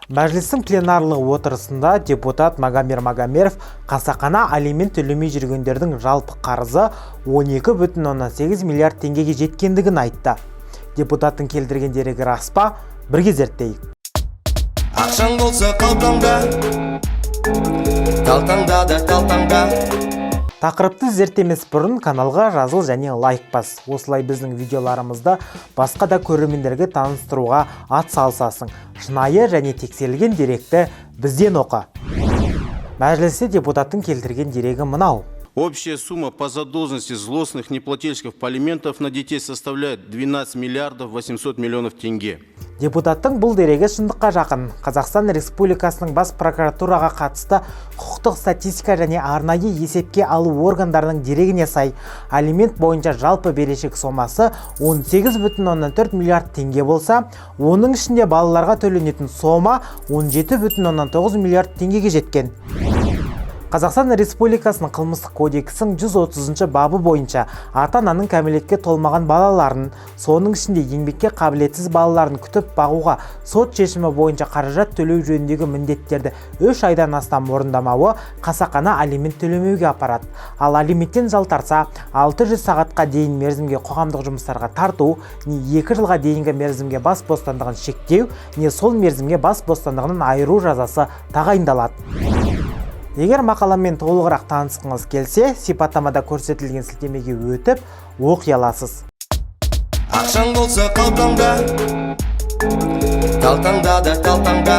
Мәжілістің пленарлық отырысында депутат Магомер Магомеров қасақана алимент төлемей жүргендердің жалпы қарызы 12,8 миллиард теңгеге жеткендігін айтты. Депутаттың келтірген дерегі рас па? Бірге зерттейік. Ақшаң болса қалтаңда, талтаңда да, талтаңда. Тақырыпты зерттемес бұрын каналға жазыл және лайк бас. Осылай біздің видеоларымызды басқа да көрермендерге таныстыруға ат салысасың. Шынайы және тексерілген деректі бізден оқы. Мәжілісте депутаттың келтірген дерегі мынау. Общая сумма по задолженности злостных неплательщиков по алиментов на детей составляет 12 миллиардов 800 миллионов тенге. Депутаттың бұл дерегі шындыққа жақын. Қазақстан Республикасының Бас прокуратураға қатысты құқықтық статистика және арнайы есепке алу органдарының дерегіне сай, алимент бойынша жалпы берешек сомасы 18,4 миллиард теңге болса, оның ішінде балаларға төленетін сома 17,9 миллиард теңгеге жеткен. Қазақстан Республикасының Қылмыстық кодексінің 130 бабы бойынша ата-ананың кәмелетке толмаған балаларын, соның ішінде еңбекке қабілетсіз балаларын күтіп бағуға сот шешімі бойынша қаражат төлеу жөніндегі міндеттерді 3 айдан астам орындамауы қасақана алимент төлемеуге апарады. Ал алименттен жалтарса, 600 сағатқа дейін мерзімге қоғамдық жұмыстарға тарту, не 2 жылға дейінгі мерзімге бас бостандығын шектеу, не сол мерзімге бас бостандығынан айыру жазасы тағайындалады. Егер мақаламен толығырақ танысқыңыз келсе, сипаттамада көрсетілген сілтемеге өтіп, оқи аласыз. Ақшаң болса қалтаңда, талтаңда да, талтаңда.